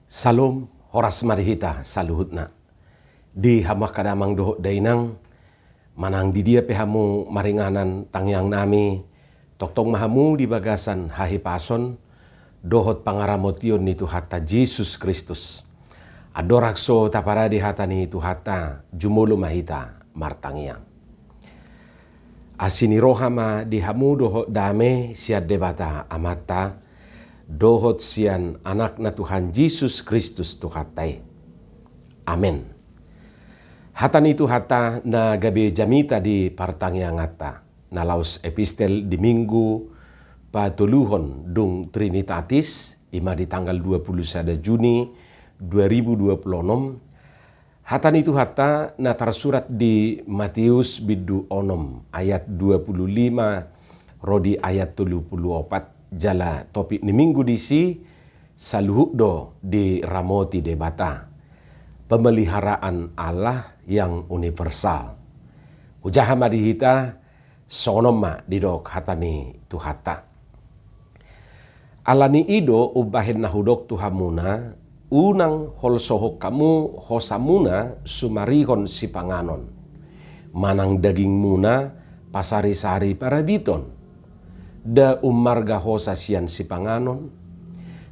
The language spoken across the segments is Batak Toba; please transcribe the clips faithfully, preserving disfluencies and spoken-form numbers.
Salom, horas ma di hita saluhutna. Di hamu angka damang dohot dainang, manang di dia pe hamu maringanan tangiang nami, tongtong ma hamu di bagasan hahipason dohot pangaramotion ni Tuhanta Jesus Kristus. Andorang so taparade hata ni Tuhanta, jumolo ma hita martangiang. Asi ni roha ma di hamu dohot dame sian Debata Amanta, dohot sian Anakna Tuhan Jesus Kristus Tuhanta i. Amen. Hata ni Tuhanta na gabe jamita di partangianganta, na laos epistel di Minggu patoluhon dung Trinitatis, i ma di tanggal dua puluh sada Juni dua ribu dua puluh enam, hata ni Tuhanta na tarsurat di Matius bindu onom ayat dua puluh lima ro di ayat tolu puluh opat, jala topik ni Minggu disi, saluhut do diramoti Debata, pemeliharaan Allah yang universal. Hujaha ma di hita, songon on ma didok hata ni Tuhanta. Ala ni i do umbahen na hudok tu hamuna, unang holsohon hamu hosamuna sumarihon sipanganon, manang dagingmuna pasarisari parabiton. Nda ummarga hosa sian sipanganon,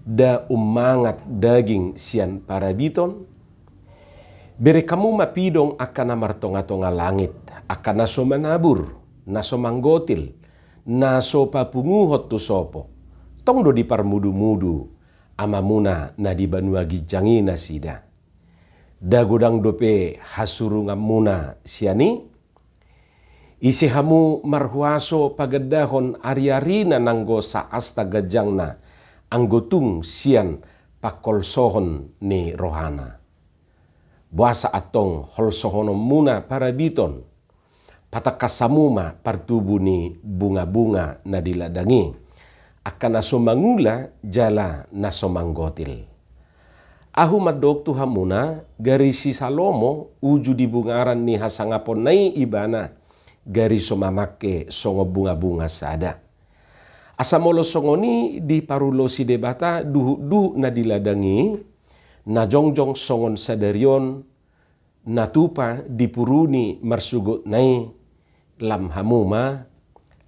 nda ummangat daging sian parabiton. Bereng hamu ma pidong angka na martongatonga langit, angka na so manabur, na so manggotil, na so papunguhon tu sopo. Tong do diparmudumudu Amamuna na di banua ginjang i nasida. Nda godang dope hasurunganmuna sian i? Ise hamu marhuaso pagandahon ariarina nanggo saasta ganjangna, anggo tung sian pangholsohon ni rohana? Boasa antong holsohononmuna parabiton? Patangkas hamu ma partubu ni bungabunga na di ladang i, angka na so mangula jala na so manggotil. Ahu mandok tu hamuna, gari si Salomo uju di bungaran ni hasangaponna i ibana, gari so mamangke songon bungabunga sada. Asa molo songon i diparulosi Debata duhutduhut na di ladang i, na jongjong songon sadari on, na tupa dipuruni marsogotna i, lam hamu ma,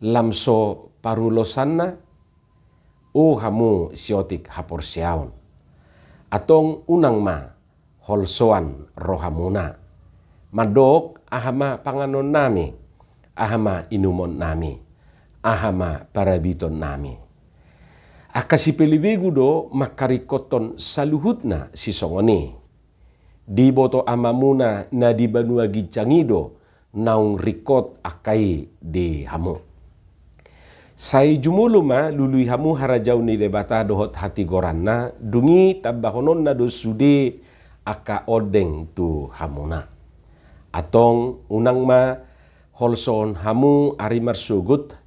lam so parulosanna? O hamu siotik haporseaon, antong unang ma holsoan rohamuna, mandok, aha ma panganonnami, aha ma inumonnami, aha ma parabitonnami? Angka sipelebegu do mangkaringkothon saluhutna sisongon i. Diboto Amamuna na di banua ginjang i do naung ringkot angka i di hamu. Sai jumolo ma lului hamu harajaon ni Debata dohot hatigoranna, dung i tambahononna do sude angka ondeng tu hamuna. Antong unang ma holsohon hamu ari marsogot,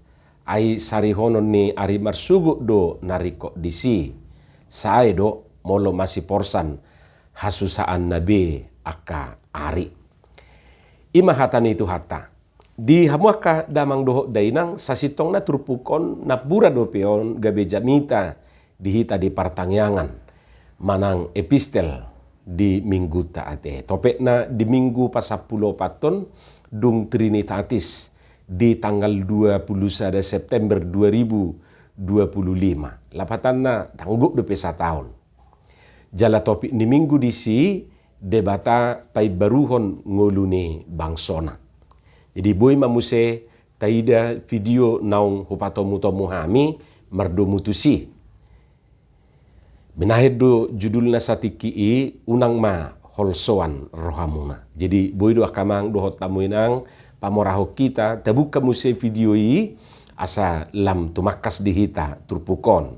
ai sarihonon ni ari marsogot do na ringkot disi. Sae do molo masiporsan hasusaanna be angka ari. I ma hata ni Tuhanta. Di hamu angka damang dohot dainang, sasintongna turpuk on nampuna dope on gabe jamita di hita di partangiangan manang epistel di Minggunta ate. Topetna di Minggu pasampuluopathon dung Trinitatis di tanggal dua puluh sada September dua ribu dua puluh lima. Lapatanna, ndang gok dope sataon. Jala topik ni Minggu disi, Debata paimbaruhon ngolu ni bangsona. Jadi boi ma muse taida video naung hupatomutomu hami mardomu tusi. Binahen do judulna satingki i, unang ma holsoan rohamuna. Jadi boi do angka amang dohot hamu inang, pamorahon hita, tabuka muse video i, asa lam tumangkas di hita turpuk on.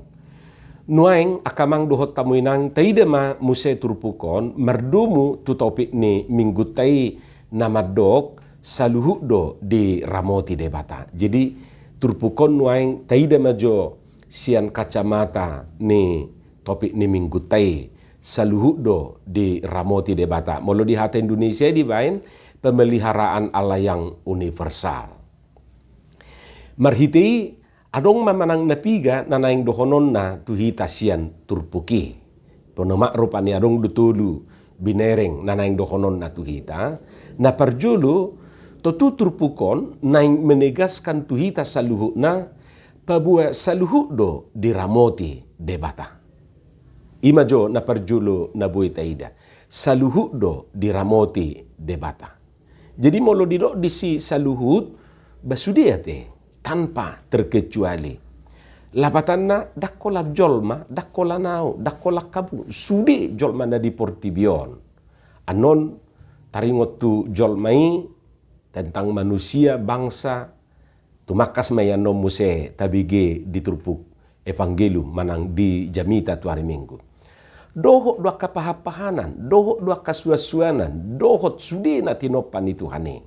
Nuaeng angka amang dohot hamu inang, taida ma muse turpuk on mardomu tu topik ni Minggunta i na mandok, saluhut do diramoti Debata. Jadi turpuk on nuaeng taida ma jo sian kacamata ni topik ni Minggunta i, saluhut do diramoti Debata. Molo di hata Indonesia dibaen pemeliharaan Allah yang universal. Marhite i adong ma manang na piga na naeng dohononna tu hita sian turpuk i. Ponomak rupani adong do tolu binereng na naeng dohononna tu hita. Na parjolo, tontu turpuk on naeng menegaskan tu hita saluhutna, paboa saluhut do diramoti Debata. Ima jo na parjolo na boi taida, saluhut do diramoti Debata. Jadi molo didok disi saluhut, ba sude ate, tanpa terkecuali. Lapatanna, ndang holan jolma, ndang holan ahu, ndang holan hamu, sude jolma na di portibi on. Annon taringot tu jolma i, tentang manusia, bangsa, tumangkas ma i annon muse tabege di turpuk Evangelium manang di jamita tu ari Minggu. Dohot do angka pahanpahanan, dohot do angka suansuanan, dohot sude na tinompa ni Tuhan i.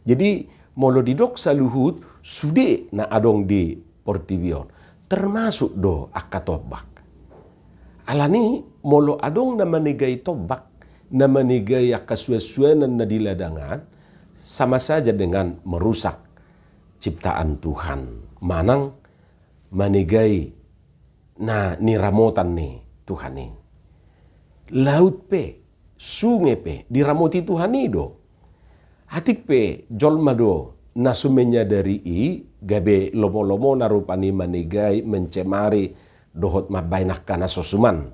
Jadi, molo didok saluhut, sude na adong di portibi on, termasuk do angka tombak. Alani, molo adong na manegai tombak, na manegai angka suansuanan na di ladang an, sama saja dengan merusak ciptaan Tuhan, manang manegai na niramotan ni Tuhan i. Laut pe, sunge pe, diramoti Tuhan i do. Atik pe jolma do na so menyadari i, gabe lomolomona rupani manegai, mencemari, dohot mambaen angka na so suman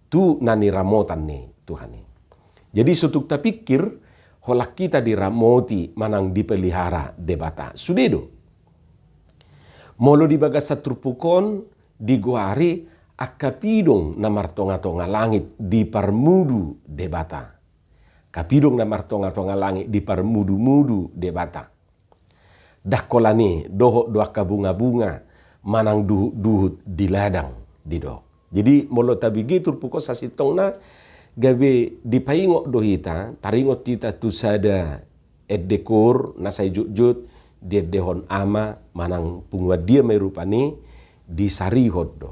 tu na niramotan ni Tuhan i. Jadi so tung tapikir, holan hita diramoti manang dipelihara Debata. Sude do. Molo di bagasan turpuk on digoari angka pidong na martongatonga langit diparmudu Debata. Angka pidong na martongatonga langit diparmudumudu Debata. Ndang holan i, dohot do angka bungabunga manang duhutduhut di ladang, didok. Jadi molo tabege turpuk on sasintongna, gabe dipaingot do hita, taringot hita tu sada ende koor na sai jotjot diendehon ama manang punguan dia ma i rupani, disarihon do.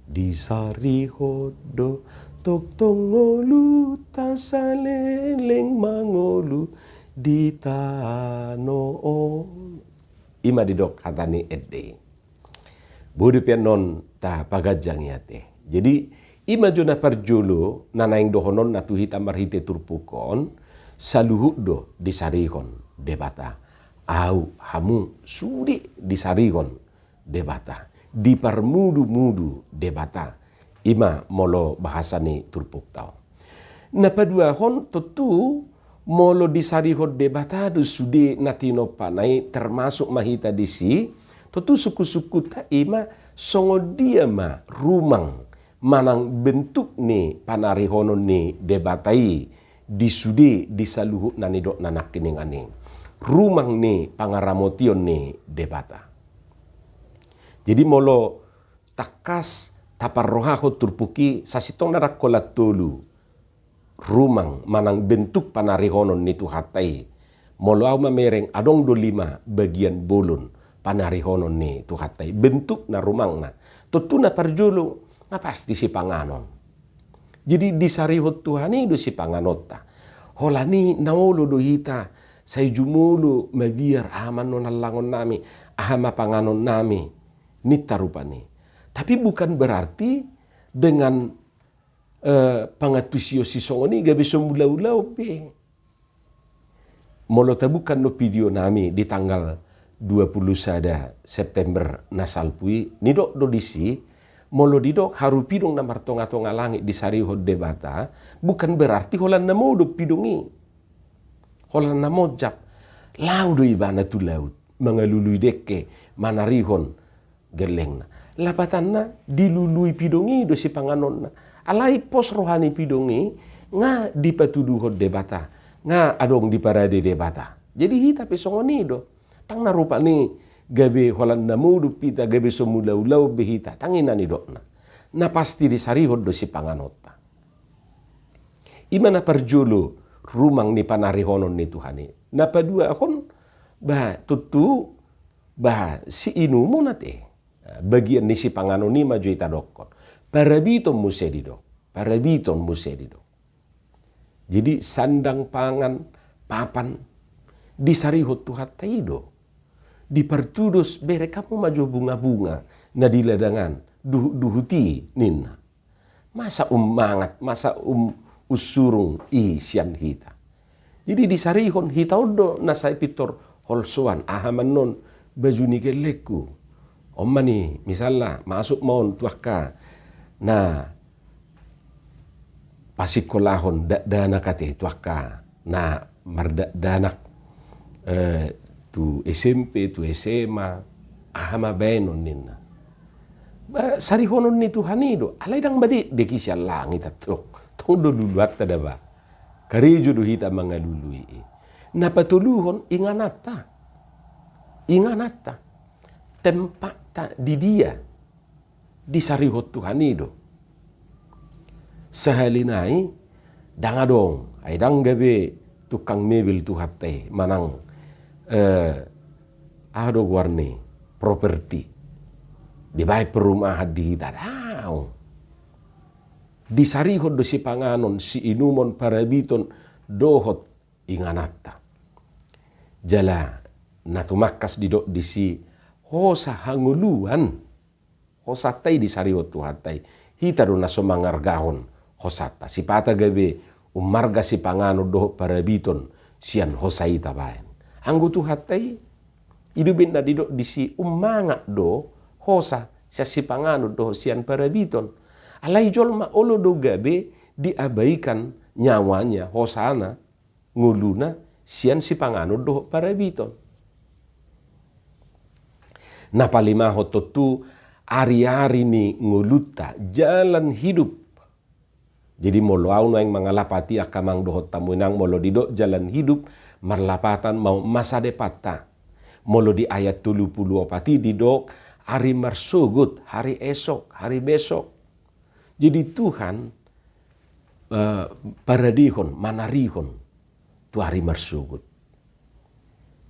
Disarihon do tongtong ngolunta saleleng mangolu di tano on. Ima didok hata ni ende i. Boi dope annon tapaganjang i ate. Jadi, ima jo na parjolo na naeng dohononna tu hita marhite turpuk on, saluhut do disarihon Debata. Ahu, hamu, sude disarihon Debata, diparmudumudu Debata. Ima molo bahasa ni turpukta on. Na paduahon, tontu molo disarihon Debata do sude na tinompana i, termasuk ma hita disi, tontu sungkunsungkunta ima songon dia ma rumang manang bentuk ni panarihonon ni Debata i di sude, di saluhut na nidokna nangkiningan i. Rumang ni pangaramotion ni Debata. Jadi molo tangkas taparrohahon turpuk i, sasintongna ndang holan tolu rumang manang bentuk panarihonon ni Tuhanta i. Molo ahu mamereng, adong do lima bagian bolon panarihonon ni Tuhanta i. Bentukna, rumangna. Tontu na parjolo, na pasti sipanganon. Jadi disarihon Tuhan i do sipanganonta. Holan i na olo do hita sai jumolo mabiar, aha ma annon allangonnami, aha ma panganonnami, ninta rupani. Tapi bukan berarti dengan, eh, pangantusion sisongon i gabe so mulaulaon be. Molo tabuka annon video nami di tanggal dua puluh sada September na salpu i, nidok do disi, molo didok haru pidong na martongatonga langit disarihon Debata, bukan berarti holan na modom pidong i. Holan na monjak. Laho do ibana tu laut, mangalului dengke, manarihon gellengna. Lapatanna, dilului pidong i do sipanganonna. Alai pos roha ni pidong i, nga dipatuduhon Debata, nga adong diparade Debata. Jadi hita pe songon i do. Ndang na rupani gabe holan na modom hita, gabe so mulaulaon be hita. Ndang i na nidokna. Na pasti disarihon do sipanganonta. Ima na parjolo, rumang ni panarihonon ni Tuhan i. Na paduahon, bah, tontu, bah, siinumon ate. Bagian ni sipanganon i ma jo i tadokkon. Parabiton muse didok. Parabiton muse didok. Jadi sandang pangan, papan, disarihon Tuhanta i do. Dipartudos, bereng hamu ma jo bungabunga na di ladang an, duhutduhut i, ninna. Masa ummangat, masa um, umsurung i sian hita. Jadi disarihon hita on do na sai pintor holsoan, aha ma annon baju ni gellengku. On ma ni, misalna, masuk ma on tu angka na pasingkolahon dakdanak ate, tu angka na mardakdanak, eh, tu S M P, tu S M A, aha ma baenon ninna. Ba, sarihonon ni Tuhan i do, alai ndang madekdek i sian langit antong. Tong do luluanta da ba. Karejo do hita mangalului i. Na patoluhon ingananta. Ingananta. Tempatta di dia. Disarihon Tuhan i do. Sahali nai, ndang adong, ai ndang gabe tukang mebel Tuhanta i, manang, eh, aha do goarna i, properti. Dibaen perumahan di hita, daong. Disarihon do sipanganon, siinumon, parabiton, dohot ingananta. Jala na tumangkas didok disi, hosa hangoluan. Hosanta i disarihon Tuhanta i. Hita do na so mangargahon hosanta. Sipata gabe ummarga sipanganon dohot parabiton sian hosa i tabaen. Anggo Tuhanta i, i do umbaen na didok disi, ummangat do hosa sian sipanganon dohot sian parabiton. Alai jolma olo do gabe diabaikan nyawanya, hosana, ngoluna sian sipanganon dohot parabiton. Na palimahon tontu ariari ni ngolunta, jalan hidup. Jadi molo au nuaeng mangalapati angka amang dohot hamu inang, molo didok jalan hidup, marlapatan ma on masa depanta. Molo di ayat tolu pulu opat i didok ari marsogot, hari esok, hari besok. Jadi Tuhan, eh, paradehon, manarihon tu ari marsogot.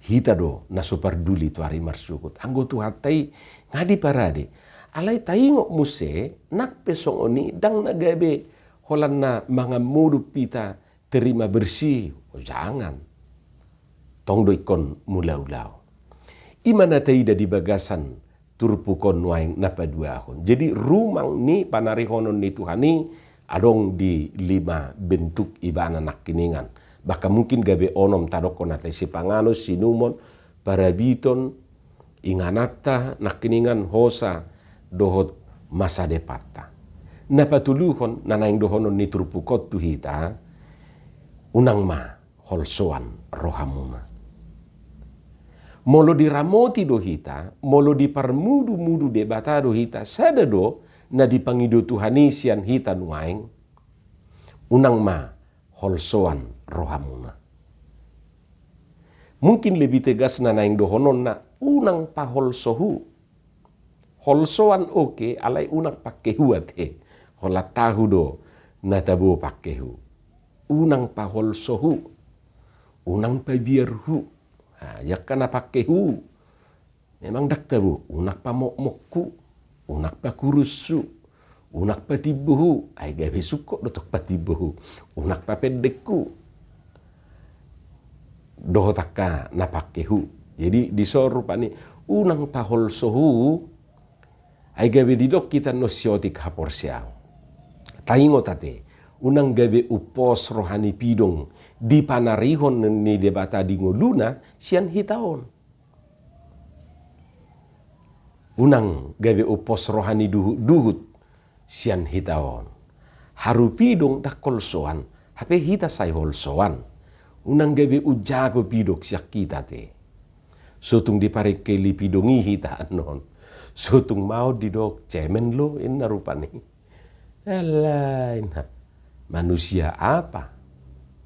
Hita do na so parduli tu ari marsogot. Anggo Tuhanta i nga diparade. Alai taingot muse, nang pe songon i, ndang na gabe holan na mangan modom hita terima bersih, oh, jangan. Tong do ingkon mulaulao. I ma na taida di bagasan turpuk on nuaeng na paduahon. Jadi rumang ni panarihonon ni Tuhan i adong di lima bentuk ibana nangkiningan. Bahkan mungkin gabe onom, tadokhon ate, sipanganon, siinumon, parabiton, ingananta nangkiningan, hosa, dohot masa depanta. Na patoluhon na naeng dohonon ni turpuk on tu hita, unang ma holsoan rohamuna. Molo diramoti do hita, molo diparmudumudu Debata do hita, sada do na dipangido Tuhan i sian hita nuaeng, unang ma holsoan rohamuna. Mungkin lebih tegas na naeng dohononna, unang paholso hu. Holsoan oke, alai unang pangke hu ate. Holan tahu do na tabo pangke hu. Unang paholso hu. Unang pabiar hu. Nah, angka na pangke hu. Memang ndang tabo, unang pamokmok hu, unang pakurus hu, unang patimbo hu, ai gabe sungkot do tong patimbo hu, unang papendek hu. Dohot angka na pangke hu. Jadi dison rupani unang paholso hu, ai gabe didok hita annon siotik haporseaon. Taingot ate, unang gabe umpos roha ni pidong di panarihon ni Debata di ngoluna sian hita on. Unang gabe umpos roha ni duhutduhut sian hita on. Haru pidong ndang holsoan, hape hita sai holsoan. Unang gabe umjago pidong sian hita ate. Sotung diparengkeli pidong i hita annon, sotung ma on didok cemen lo, inna rupani. Alai na, manusia apa?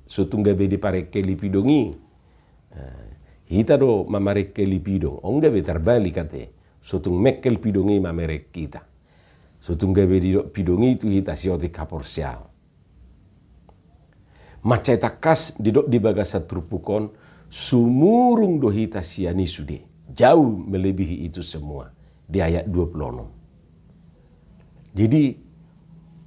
Sotung gabe diparengkeli pidong i. Eh, hita do mamarengkeli pidong, on gabe tarbalik ate. Sotung mengkel pidong i mamereng hita. Sotung gabe didok pidong i tu hita siotik haporseaon. Mansai tangkas didok di bagasan turpuk on, sumurung do hita sian i sude. Jauh melebihi itu semua. Di ayat dua puluh enam. Jadi,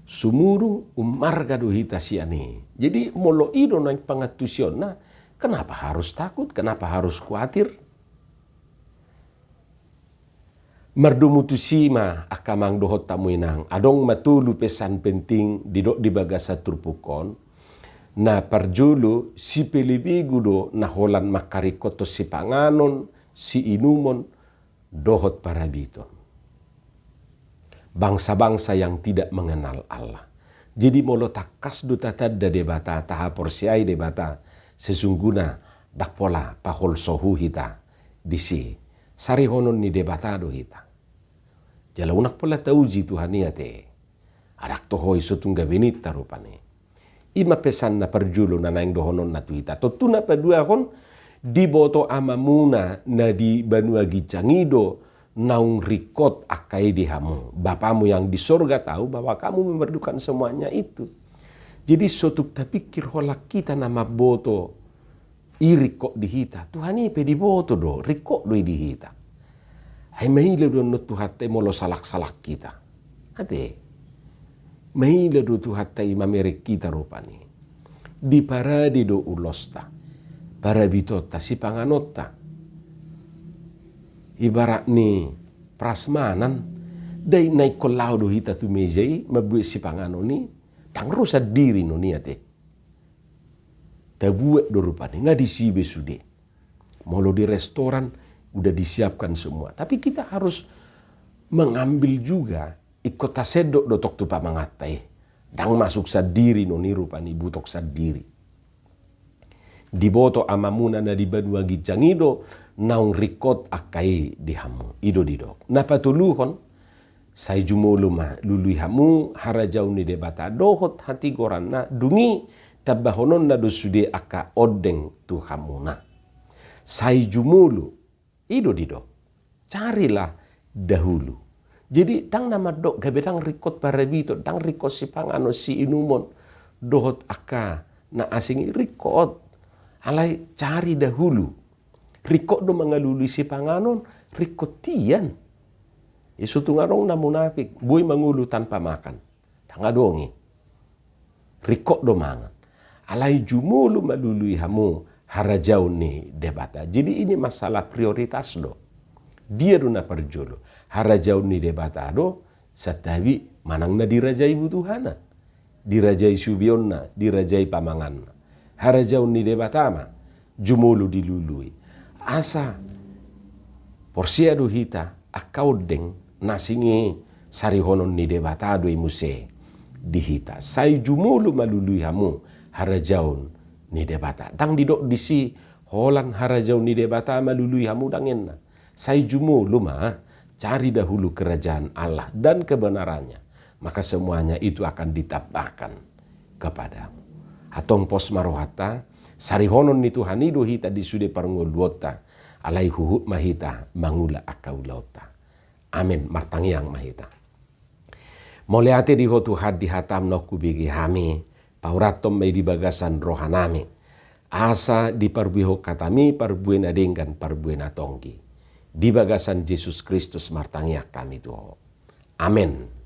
sumurung, ummarga do hita sian i. Jadi, molo i do naeng pangantusionna, kenapa harus takut? Kenapa harus khawatir? Mardomu tusi ma angka amang dohot hamu inang, adong ma tolu pesan penting didok di bagasan turpuk on. Na parjolo, sipelebegu do na holan mangkaringkothon sipanganon, siinumon, dohot parabiton. Bangsa-bangsa yang tidak mengenal Allah. Jadi molo tangkas do tatanda Debata, tahaporseai Debata, sesungguhna ndang pola paholso hita disi. Sarihonon ni Debata do hita. Jala unang pola tauji Tuhan i ate. Adong toho i so tung gabe ninta rupani. I ma pesan na parjolo na naeng dohononna tu hita. Tontu na paduahon, diboto Amamuna na di banua ginjang i do naung ringkot angka i di hamu. Bapamu yang di sorga tahu bahwa kamu memerlukan semuanya itu. Jadi so tung tapikir holan hita na mamboto i ringkot di hita, Tuhan i pe diboto do, ringkot do i di hita. Ai maila do annon Tuhanta i molo salak-salak hita. Ate. Maila do Tuhanta i mamereng hita rupani. Diparade do ulosta, parabitonta, sipanganonta. Ibarat ni prasmanan, dai na ingkon laho do hita tu meja i, mambuat sipanganon i, ndang ro sandiri annon i ate. Tabuat do rupani, nga disi be sude. Molo di restoran, udah disiapkan semua. Tapi kita harus mengambil juga, ingkon tasendok do tong tu pamanganta i. Ndang masuk sandiri annon i rupani, butok sandiri. Diboto Amamuna na di banua ginjang i do naung ringkot angka i di hamu. I do didok. Na patoluhon, sai jumolo ma lului hamu harajaon ni Debata dohot hatigoranna, dung i tambahononna do sude angka ondeng tu hamuna. Sai jumolo, i do didok. Carilah dahulu. Jadi ndang na mandok gabe ndang ringkot parabiton, ndang ringkot sipanganon siinumon, dohot angka na asing i ringkot. Alai cari dahulu. Ringkot do mangalului sipanganon, ringkot hian. I so tung adong na munafik, boi mangolu tanpa makan. Ndang adong i. Ringkot do mangan. Alai jumolo ma lului hamu harajaon ni Debata. Jadi ini masalah prioritas do. Dia do na parjolo? Harajaon ni Debata do, santabi manang na dirajai butuhana. Dirajai subeonna, dirajai pamanganna. Harajaon ni Debata ma jumolo dilului. Asa porsea do hita, angka ondeng na asing i sarihonon ni Debata do i muse di hita. Sai jumolo ma lului hamu harajaon ni Debata. Ndang didok disi holan harajaon ni Debata ma lului hamu, ndang ninna. Sai jumolo ma, cari dahulu kerajaan Allah dan kebenarannya, maka semuanya itu akan ditambahkan kepadamu. Antong pos ma rohanta, sarihonon ni Tuhan i do hita di sude parngoluonta, alai huhut ma hita mangula angka ulaonta. Amen. Martangiang ma hita. Mauliate di Ho Tuhan di hataM naung hubege hami, paurathon ma i di bagasan rohanami. Asa diparbuehon hataMi parbue na denggan, parbue na tonggi. Di bagasan Jesus Kristus martangiang hami tu Ho. Amen.